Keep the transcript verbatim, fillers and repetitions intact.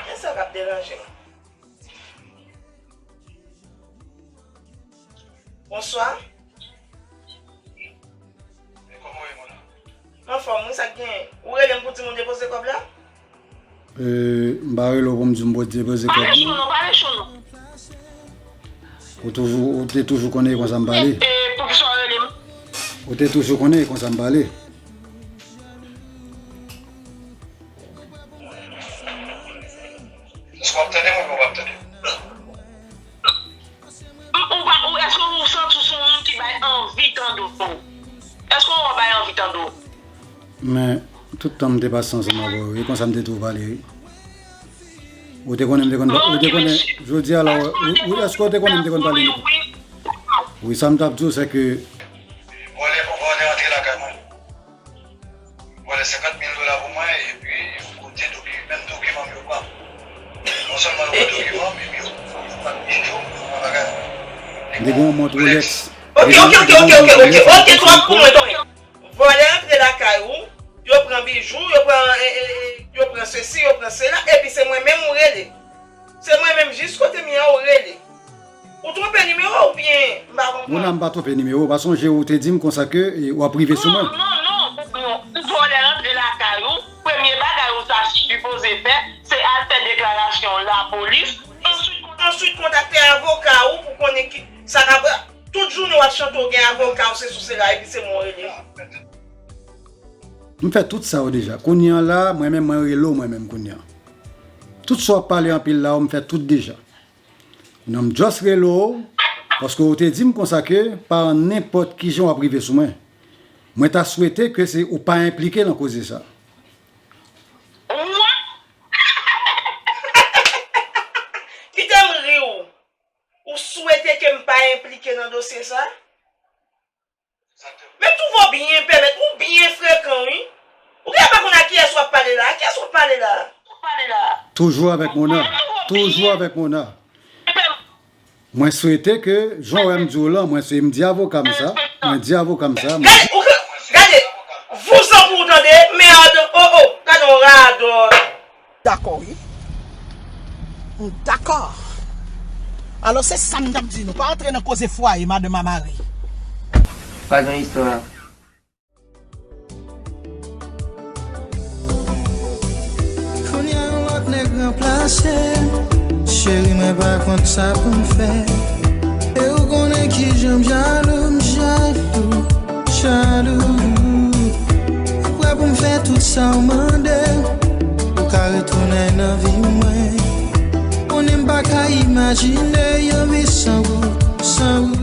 Kiyès sa k ap deranje m? Bonswa. Anfòm, wi, sa k genyen? Ou rele m pou di m ou depoze kòb la? E, m pa rele w pou m di w m pou depoze kòb, non. Pale cho non, pale cho non. Ou toujou, ou te toujou konnen e konsa m pale. E, e, poukisa w rele m? Ou te toujou konnen e konsa m pale. Èske w ap tande mwen oubyen w p ap tande? M, ou pa, ou, èske ou santi w se yon moun ki bay anvi tande w? Èske w bay anvi tande w? Men, tout tan m te pase ansanm avè w, e konsa m te tou pale, wi. Ou te konnen m te konn, ou te konnen, jodi a la, ou, ou, èske w te konnen m te konn pale? Wi, sa m t ap di w, se ke vòlè, vòlè antre lakay mwen. Vòlè senkant mil dola pou mwen, epi yo pote doki-, menm dokiman m yo pran. Non sèlman yo pran dokiman m, epi yo, yo pran bijou m, yo pran bagay. M te gen yon mont Rolex. Ok, ok, ok, ok, ok, ok, ok, twòp pou mwen, twòp. Vòlè antre lakay ou, yo pran bijou, yo pran, e, e, e, yo pran sesi, yo pran sela, epi se mwen menm ou rele. Se mwen menm jis kote m ye a ou rele. Ou twonpe nimewo oubyen m pa konprann? Mona, m pa twonpe nimewo, pa sonje ou te di m konsa ke, e, w ap rive sou mwen. Non, non, non, non. Vòlè rantre lakay ou, premye bagay ou ta sipoze fè, se al fè deklarasyon lapolis. Answit, answit kontakte avoka ou pou konnen ki, sa k ap, tout jounen w ap chante w gen avoka ou, se sou sela, epi se mwen w rele. M fè tout sa yo deja. Kounye a la, mwen menm, mwen rele w, mwen menm kounye a. Tout sa w ap pale anpil la yo, m fè tout deja. Non, m just rele w, paske w te di m konsa ke pa nenpòt ki jan w ap rive sou mwen. Mwen ta swete ke se ou pa enplike nan koze sa. What? Kite m ri w. Ou swete ke m pa enplike nan dosye sa? Men m twouve w byen pèmèt, ou byen frekan, wi. Ou genlè pa konn a kiyès w ap pale la. A kiyès w ap pale la? Toujou avèk Mona. Toujou avèk Mona. Mwen swete ke, jan w wè m di w lan, mwen se, m di avoka m sa. Mwen di avoka m sa. Gade, ou, gade, vouzan pou w tande, mèd, o, o, gade yon radòt. Dakò, wi. M dakò. Alò, se sa m t ap di nou. Pa antre nan koze fwaye madanm a mari. Pa gen istwa. Kounye a yon lòt nèg ranplase m. Cheri, mwen pa konn sa pou m fè. E ou konnen kijan m jalou, m jalou. Jalou. Ou prè pou m fè tout sa w mande. Ou ka retounen nan vi mwen. Konnen m pa ka imajine yon vi san ou, san ou.